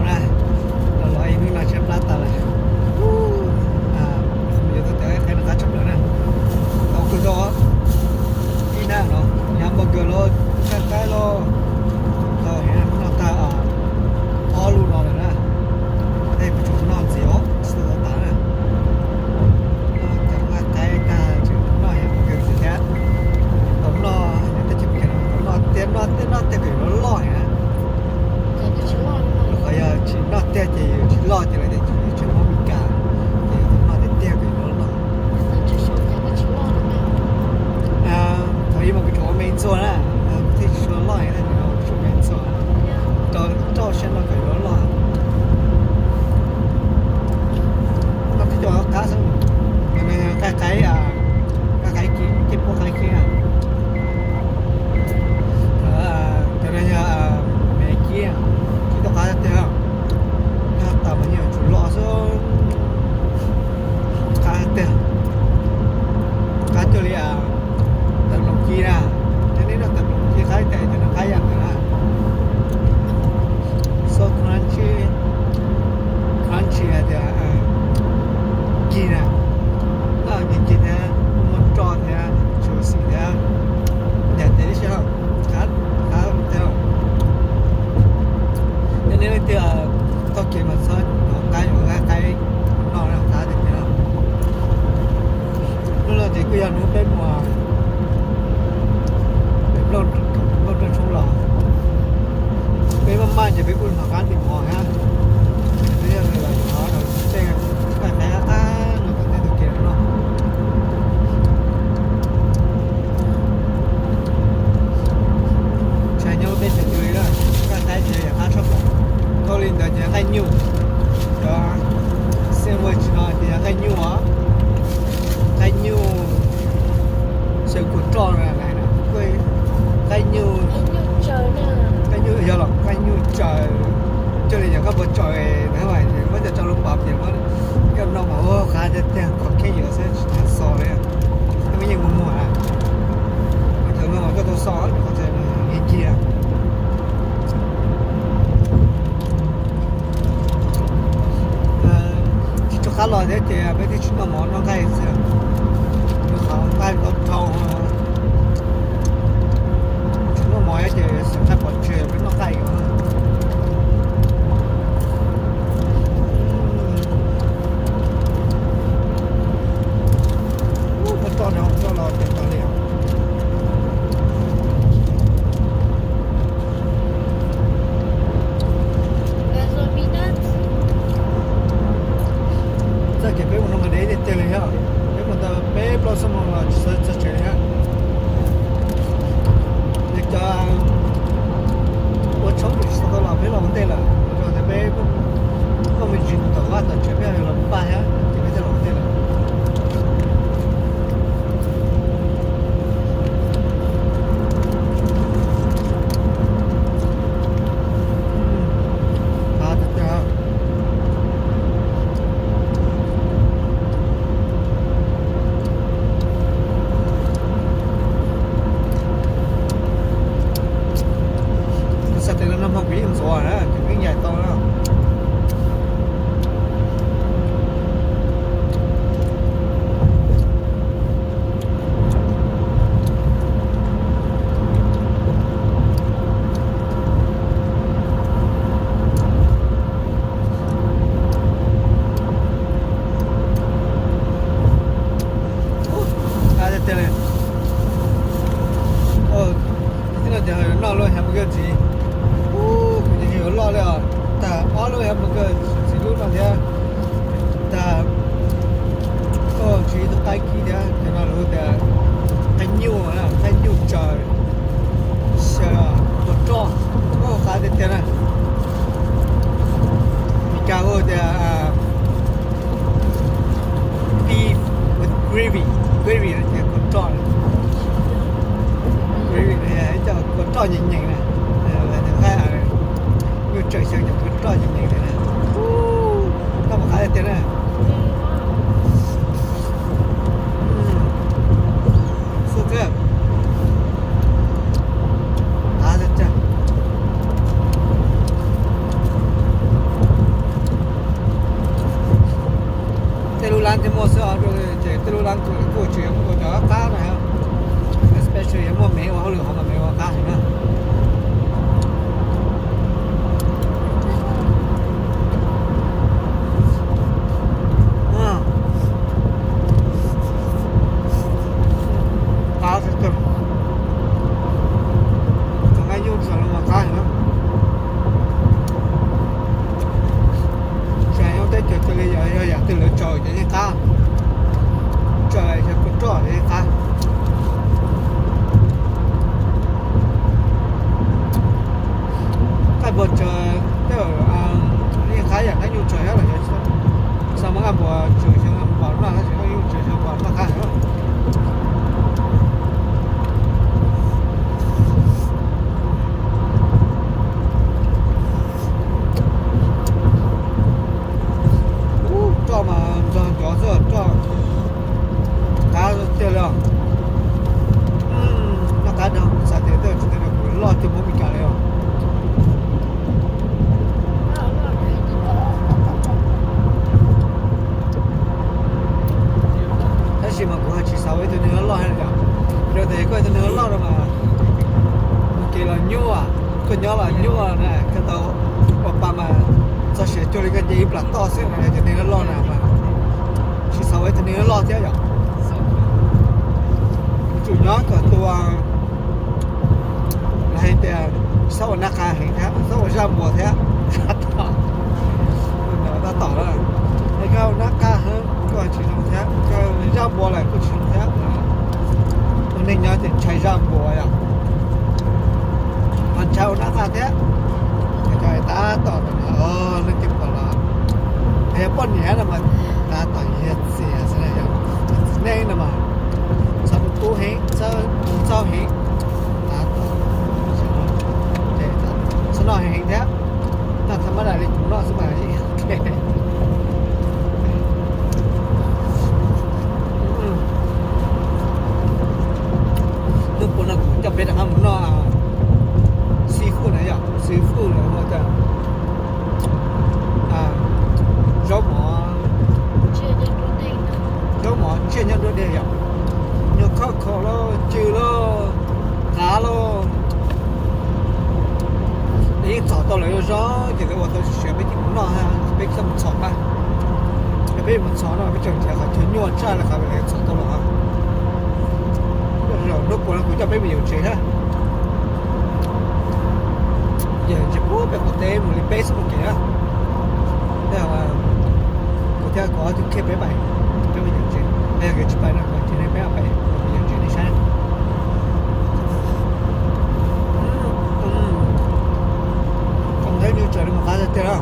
Los los ib hnub no tshaib plab tas lawm. Yuav tau tias qab no qab tshaj plaws na. Tau kawg tau ib nab no, nyab npau kawg los, tshaib plab los, tau heev hnub no tag ob lub no lawm na. Tej kuv tsuas noj ntxiv os, tsis tau tas na. Cov nqaij qaib tag tseem noj heev kawg thiab. Tau noj, tau noj tiag, noj tiag, noj tiag kom loj loj na. Qhov yog tsis noj tiag ces yuav tsis loj ces lawv tias tsis muaj Meskas, ces tau noj tiag tiag kom loj loj. Thaum ub mas kuv tsuas ua me ntxuag na, kuv thiaj tsis tshua loj, kuv tsuas me ntxuag, rau rau siab no kom loj loj. Noj tib co qab xwb, nqaij qaib, nqaij qaib kib, tej puab qaib kib na. Cov no yog me kib, kib tau qab tiag, noj tas mas yeej yuav tsum loj xwb. Qab tiag, qab cuag li tawv nploos kib na, neb noj tawv nploos kib qab tiag, cov no qab yam ntawd na. So crunchy, crunchy hais tias kig na, noj kig kig thiab, muaj roj thiab, juicy thiab, yam ntawd tib si, qab tiag. Yog nej leej twg taug kev mas txhob hnov qaib, hnov qaib noj na, qab tiag tiag. Hnub no ces kuj yog hnub peb mus nplooj rau tshoob los, peb maj maj ces peb kuj hnov qab ntim mov thiab. Peb yog los hnov tej qaib qab no tom tej tus kev no. Ntshai nyob peb tsev twg li na, nqaij qaib ces yog qab tshaj plaws. Dhau li ntawd ces nqaij nyuj, cov sandwich no ces yog nqaij nyuj os, nqaij nyuj xyaw kua roj na, nqaij nyuj, nqaij nyuj yog los nqaij nyuj tsaws, cuag li yog koj puas tsaws na, muab cov tso lub pov ces muab coj noj mas ua qab tiag tiag, qhov kheej yuav xwb tsis tau xo li. Yeej muag muag, thaum no mas koj tau xo, qhov txhia cia. Tsis rov qab los thiab ces peb thiaj tsis noj mov noj nqaij xwb, rau qhov nqaij tau dhau, tsis noj mov ces xav nqaij pov tseg peb noj nqaij os. Ub, muab toj no toj los tes tag li os. Txoj kev peb mus no mas deb tiag tiag li thiab, peb mus tau peb plaub xuab moos los tsis txog tsev li thiab. Nws cov ua tshoob tsis tau los peb los ua ntej lawm, ua rau tias peb muaj me ntsis mus tom vaj tom tsev peb los paj thiab ces peb thiaj los ua ntej lawm. Xav tias no nag hmo kuv yeej ntxuav na, kuv yeej yaim tau na. Qab tiag tiag li. Tib no ces ho yuav noj lub hamburger ntxiv. Ub, kuv ces yuav loj li os, tag ob lub hamburger ntxiv lub no thiab. Tag ntxiv tus qaib kib thiab, cov no lawv tias qaib nyuj, qaib nyuj tsaws xyaw kua roj, ub, qab tiag tiag na. Mes li kas hu tias beef with gravy, gravy no ces kua roj, gravy no yog ib co kua roj nyeem nyeem na, nqaij nyuj tsaws xyaw cov kua roj nyeem nyeem na. Noj mas qab tiag tiag na. So good. Npua tsawg tej, yeej qab yam qab nyuj tsawg thiab los yog xav muab nqaj npua tsawg xyoo npua noj tab sis qab nyuj tsawg xyoo npua noj qab heev. Ub, roj mas nrog cov xwb, roj qab tiag li os. Noj qab nrog kuv xav tias tej tsis tej kuv loj cuag Hmoob Meskas li os. Tab sis mas kuv ho tsis xav ua ib tug neeg loj loj thiab li os. Yog tias koj ua ib tug neeg loj loj no mas mus kev los nyuaj, koj nyob los nyuaj na, koj tau ua pa mas txog siav cuag li koj nce ib plam toj xwb no, yog tias neeg loj loj na mas tsis xav ua ib tug neeg loj loj thiab yom. Yuav tsum nyob kom tus, lawv hais tias txhob ua nab qa heev thiab, txhob ua zaj npua thiab. Tab tom, tab tom lawm, es koj ua nab qa heev kuj tsis zoo thiab, koj zaj npua lawm kuj tsis zoo thiab. Tus neeg nyob ces ntshai zaj npua yom, ho ntshai ua nab qa thiab. Cov tab tom ntawm no leej twg pom los, yog poj niam no mas tab tom yog txias xwb na, yog txiv neej no mas txhob tu heev, txhob txaug heev, tab tom, ces txhob noj heev heev thiab, noj tha mab dam li kuv noj xwb mas. Hnub puas no kuv coj peb rov qab mus noj xi fuj na yom, xi fuj na ua cas zaub mov, zaub mov tsiaj nyob nruab dej yom, nyuag khauj khaum lauj, cw lauj, qav lauj. Yeej txhom tau lawv zog zog ces lawv ua tau siav peb cia mus noj, peb txhob mus txhom na. Yog peb mus txhom no peb tseem nrhiav qhov chaw nyuaj tshaj li qhov lawv txhom tau los. Zaum hnub puas no kuv coj peb mus yawm tsev na. Yawm tsev puag pem qaum teb mus li peb xuab moos kev na. Kuv thiab kuv ob tug kiag peb pais, peb mus yawm tsev, yog kev tsis pais no ces peb pais yawm tsev nej saib. Koom tab nyuj tsawv li mus qab tiag tiag na.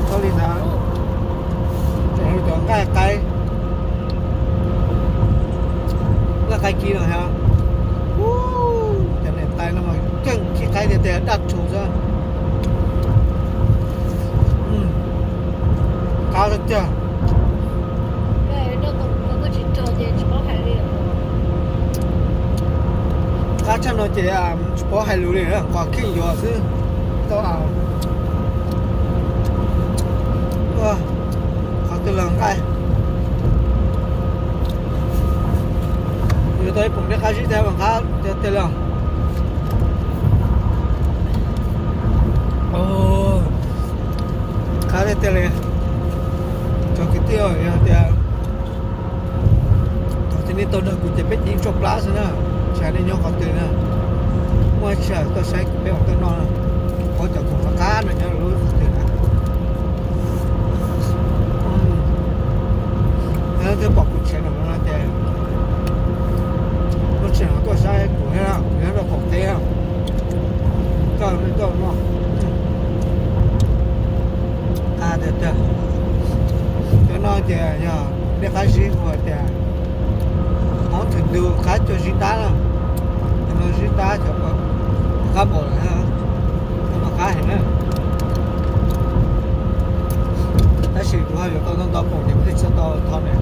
Txhob li ntawd, tseem cov nqaij qaib, nqaij qaib kib no thiab. Cov niam tais no mas keej kib qaib tiag tiag, daj rhuv xwb. Qab tiag tiag. Qab tshaj no ces tsis paub hais lus li, qos kheej yuav xwb. Tau, qhov twg los nqaij. Yuav tau ib poom dej qab zib thiab mas qab tiag tiag li. Qab tiag tiag li. Cov kwv tij, yog tias thaum twg nej tuaj nrog kuv ces peb ceev tshuaj plab xwb na, tsis hais nej nyob qhov twg na. Muaj tsis hais tuaj saib kuv peb ua tuaj noj, paub cov khoom qab qab no nyob lub qhov twg na. Yog leej twg pom kuv channel no ces lub sij hawm tuaj saib kuv thiab, kuv nyob rau qaum teb, coj nej tuaj noj. Qab tiag tiag. Cov no ces yog dej qab zib hu tias Hmoob Thwm Ntu, qab cuag zib ntab na. Cov no zib ntab, cov qab npaum lawm, qab heev na. Tab sis kuv ho yuav tau ntau ntau poom ces kuv thiaj tsis tau tho ne.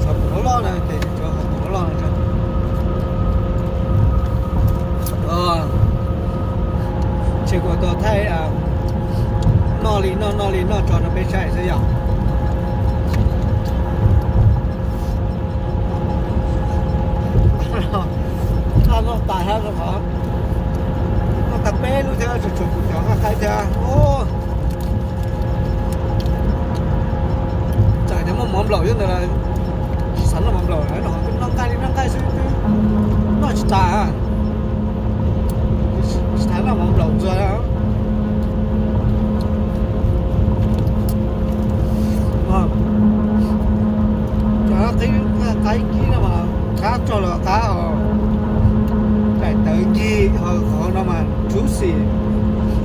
Xov poom loj loj na ces tsuas hais poom loj loj no tso. Ces kuv tau thaij noj li noj noj li noj tso rau peb saib xwb yom. Noj tas thiab rau qhov noj tag peb lub thiab, tshuav tshuav kuv cov nqaij qaib thiab. Txawm tias muaj mov nplaum xwb ntawd los tsis xav noj mov nplaum, noj nqaij li noj nqaij xwb twb noj tsis tas. Tsis tas noj mov nplaum ntxuag. Cov qaib kib no mas qab tsuag los qab, daim tawv ncig hauv no mas tsub Juicy,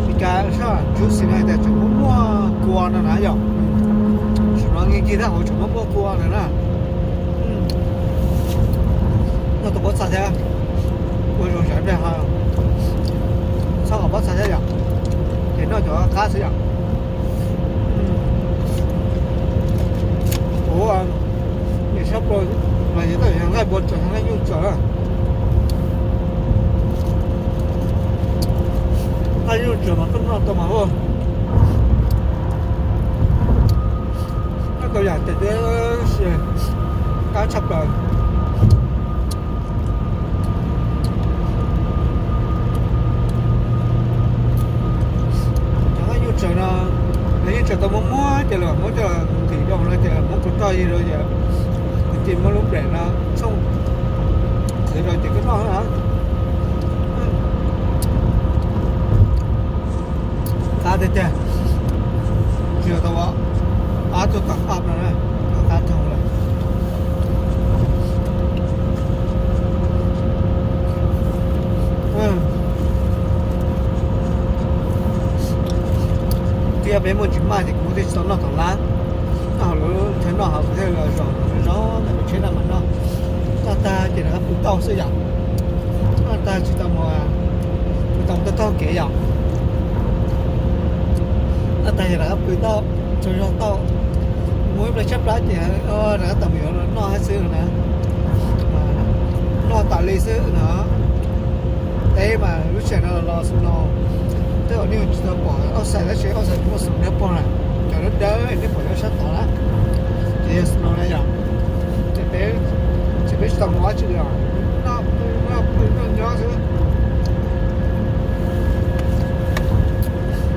Meskas sab juicy no hais tias tseem muaj muaj kua no na yom. Saum no nqi nqi tag hauv tseem muaj muaj kua no na. Noj tau pob txha thiab, ua zoo sawv daws ho txhob kom pob txha thiab yom, ces noj cov qab xwb yom. Kuv niam sab plaws los yog tau yog nqaij npua tsaws, nqaij nyuj tsaws. Nqaij nyuj tsaws mas koj noj tau mas ua, noj tau yam tes deb, qab tshaj plaws. Cov nqaij nyuj tsaws no, lawv yeej tsaws tau muaj muab ces lawv muab coj ntim rau no ces muab kuv roj yi rau ces kwv tij muab lub nplem no tshooj txiv rau ces koj noj na. Qab tiag tiag, tsis yog tau ob tug tom qab no, qab dhau lawm. Thiab peb muaj tsis maj ces kuv twb tsis tau noj tom lab, noj hauv lub chaw noj hauv kuv thiaj los zom zom ntawm lub tsheb no mas noj. Noj tag ces rov qab pw tauj xwb yom. Noj tag tsis tau mus, tsis tau mus taug taug kev yom. Noj tag ces rov qab pw tauj, tsaug zog tauj, mus ib pliag tshaib plab ces rov qab tau mus yuav noj thiab xwb no na. Noj tas li xwb no. Teb mas lub sij hawm no los snow, tej zaum nej tsis tau pom outside tab sis outside muaj snow nyob pog na, cov dawb dawb nej pom nyob sab tod na, ces yog snow na yom. Ces peb, ces peb tsis tau mus dab tsi li os, noj pw noj pw noj nyob xwb.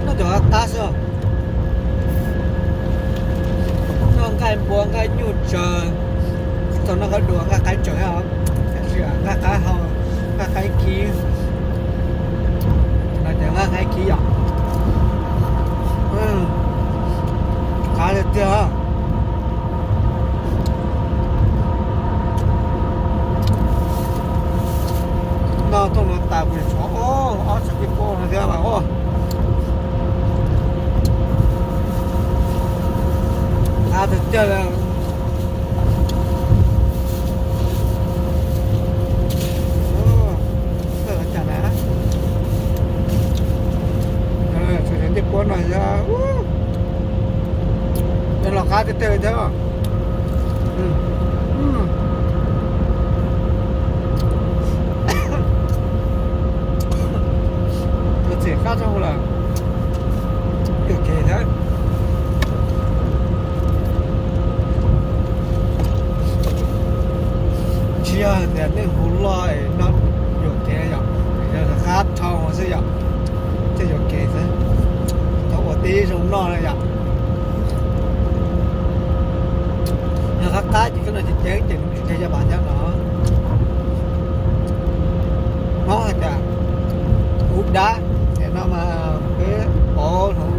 Noj cov qab qab xwb. Noj nqaij npua nqaij nyuj tsaws, tsis tau noj nqaij dua nqaij qaib tsaws thiab, tab sis nqaij qab hau, nqaij qaib khib, no ces nqaij qaib khib yom. Qab tiag tiag. Noj thooj no tas kuv tshuav ob txhais kis poj no thiab mas. Qab tiag tiag li. Thawj los cas na, tshuav cov ncej puab no thiab, los qab tiag tiag li thiab. Yuav txim qab tshaj lawm, yuam kev thiab. Tsis yog tias nej hu loj no yuam kev yom, yog qab dhau xwb yom, thiaj yuam kev xwb, tau ua tib zoo noj na yom. Yog qab qab ces koj noj ceev ceev ces nws tsis dhau caj pas thiab no. Hmoob hais tias hub dab, nim no mas peb pauv hloov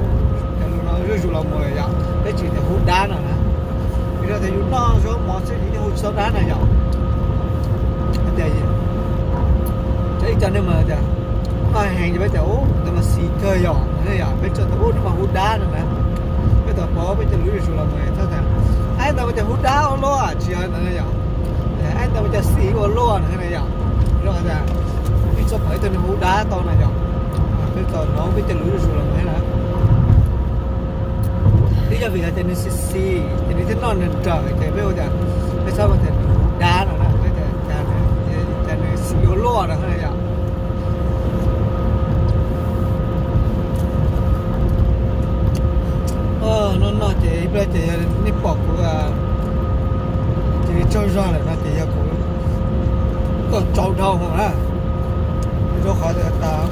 cov lus no zuj zus los mus lawm yom, peb tsis tias hub dab no na. Vim rau tias yus noj zaub mov xwb ces yeej hu tsis tau dab na yom. Hais tias ib co neeg mas tias noj heev ces peb tias ub ntawd mas xis kawg yom, yom peb tso tias ub no mas hub dab no na. Peb tau pauv peb cov lus zuj zus los mus txhob tias, aib ntawd mas tias hub dab ua luaj, tsis yog ntawd na yom. Aib ntawd mas tias xis ua luaj no na yom. Rau qhov tias peb txhob pauv ib tug neeg hub dab tau na yom. Peb tau hloov peb cov lus zuj zus los mus thiab na. Twb yog vim hais tias nws xis xis ces nws thiaj noj nrawm nrawm ces peb hu tias, peb txhob hu tias nws hub dab no na, peb tias cas nws xis ua luaj no na yom. Noj noj ces ib pliag ces yog nej pom kuv ces tsaug zog lawm no ces yog kuv tuaj tsau dhau hwv na. Rau qhov tias tas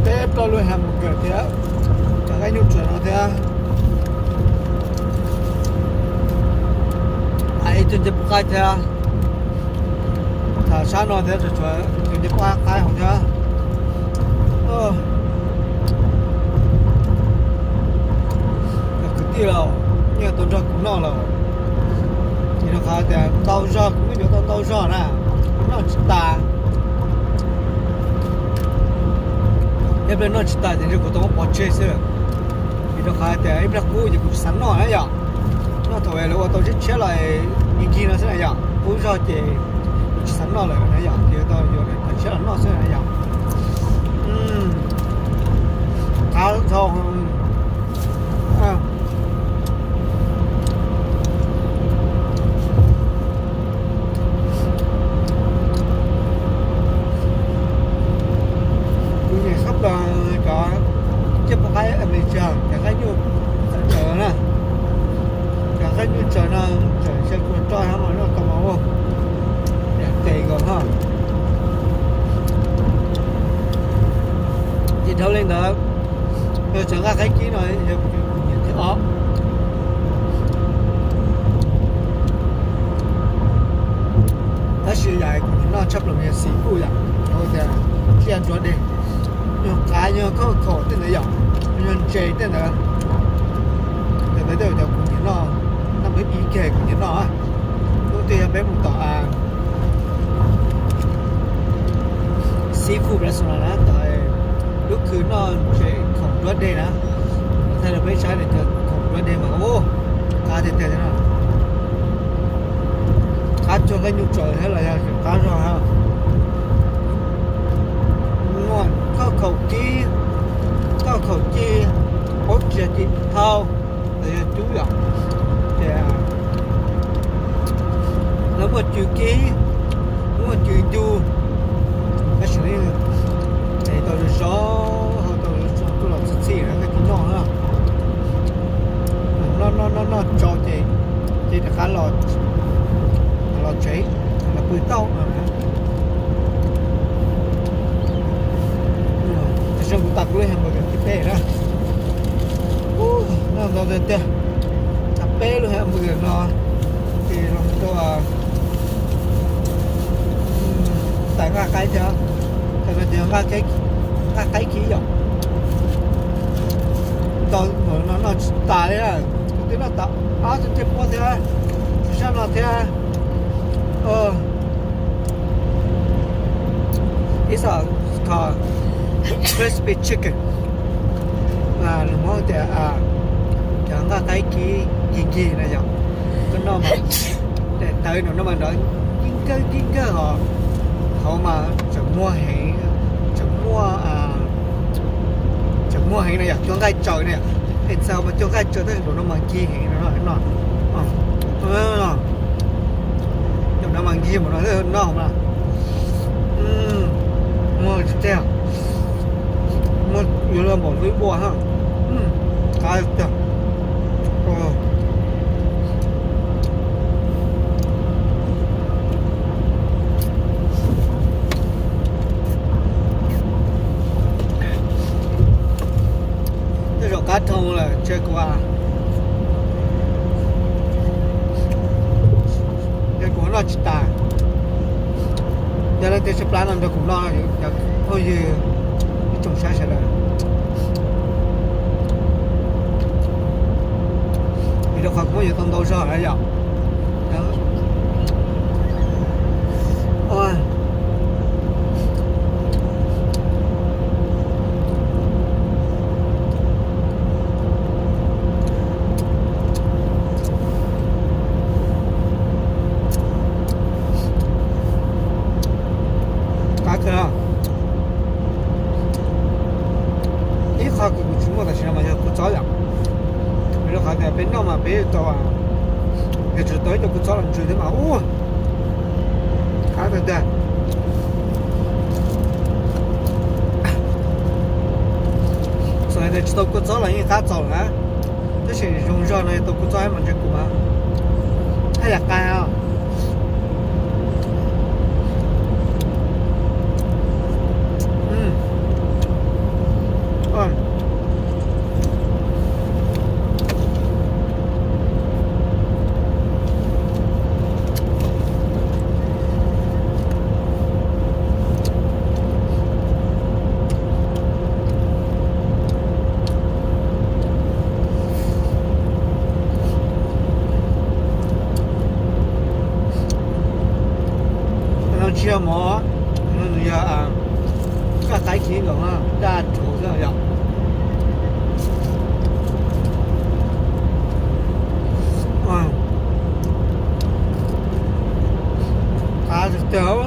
peb plaub lub hamburger thiab cov nqaij nyuj tsaws no thiab, ib tug ncej puab qaib thiab. Tham sab no thiab tsuas tshuav tus ncej puab qaib hauv thiab. Cov kwv tij los yeej tuaj nrog kuv noj lawm, vim rau qhov tias ntau zog kuv yeej yuav tau ntau zog na, kuv noj tsis tas. Ib pliag noj tsis tas ces ntshe kuv tau muab pov tseg xwb. Vim rau qhov tias ib pliag qub ces kuv tsis xav noj na yom. Noj thaum lawv ua tau tshiab tshiab los nkig nkig no xwb na yom. Qub zog ces kuv tsis xav noj lawm na yom, ces tau yuav cov tshiab los noj xwb na yom. Qab tau. Kuv nyiam sab plaws cov ciaj pov qaib Amelikas, cov qaib nyuj txawv txawv na. Cov qaib nyuj txawv no, txawv ntshe kuv roj hab mas noj tau mas ua yam tes nkaus no. Ces dhau li ntawd, yog cov nqaij qaib kib no yog kuv nyiam thib ob. Tab sis yam kuv nyiam noj tshaj plaws yog xis kuj yom, tias tsiaj nruab deg, yog qav yog khaub khaum tej ntawd yom, yog ntses tej ntawd. Cov ntawd tej cov kuv nyiam noj, noj peb ib ke kuv nyiam noj. Lub twg yog peb mus tom seafood restaurant na, tom lub kws noj ntses khoom nruab deg na, thaij rau peb saib tias cov khoom nruab deg mas ua qab tiag tiag li no. Qab cuag nqaij nyuj txawv thiab los yog qab zog. Muaj khaub khaum kib, khaub khaum ci, paub tsis yog ci thau los yog cub yom. Ces lawv muaj cw kib, muaj cw ncu, tab sis es tau zoo zoo, tau zoo zoo tuaj los txhij txhij na, koj cia noj na. Noj noj noj noj tsau ces, ces rov qab los, los tsev, los pw tauj no na. Ces kuv tas kuv lub hamburger thib peb na. Noj ntau tiag tiag. Tau peb lub hamburger no ces los mus rau tais nqaj qaib thiab. Tam no ces nqaj qaib kib yom. Ntau npaum no noj tsis tas li na. Kuv twb noj tas ob tug ncej puab thiab, tsis sab no thiab. Ib xom called crispy chicken, lus Hmoob tias cov nqaj qaib kib nkig nkig na yom. Koj noj mas daim tawv no noj mas nrov nkig nkawg nkig nkawg hos hauv mas tseem muag heev, tseem muag, tseem muag heev na yom, cuag nqaij tsaws na yom. Es txawm mas cuag nqaij tsaws tab sis nraum no mas nkig heev no no. Nraum no mas nkig mas no noj mas muag tiag tiag. Muag yuav luag npaum lub ib npua ha. Qab tiag. Tej zaum qab dhau lawm ntshe kuv, ntshe kuv noj tsis tas. Yog leej twg tshaib plab no nrog kuv noj, cov phooj ywg ib tsoom saib sawv daws. Vim rau qhov kuv muab yuav tau ntau zog na yom. Qab kawg. Ib qho kws kuv tsis muaj tam sim no mas yog kua txob yom. Vim rau qhov tias peb noj mas peb tau, yog tsis tau ib co kua txob los ntsws thiab mas ua qab tiag tiag. Txawm hais tias tsis tau kua txob los yeej qab txaus lawm na. Tab sis zoo zog no yog tau kua txob mas ntshe kuv mas haj yam qab os. Kaj qaib khiv nkaus na, daj rhuv xwb yom. Qav tiag tiag.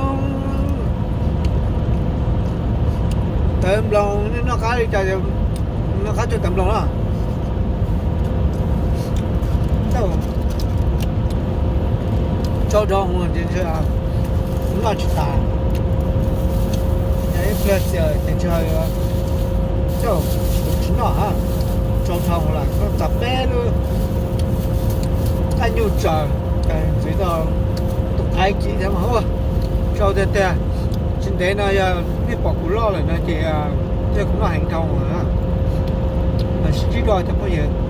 Tawv nploos, noj qab li cas, noj qab cuag tawv nploos na. Tsau dhau hwv ces ntshe noj tsis tas. Yog ib pliag txias ces ntshe, tsau, kuv tsis noj, tsau dhau hwv lawm, noj tas peb lub qab nyuj tsaws, ces ntxiv tau tus qaib khiv thiab mas ua tsau tiag tiag. Tsis ntev no yog nej pom kuv loj lawm no ces thiaj kuv noj heev dhau na. Mas sib ntsib dua cov phooj ywg.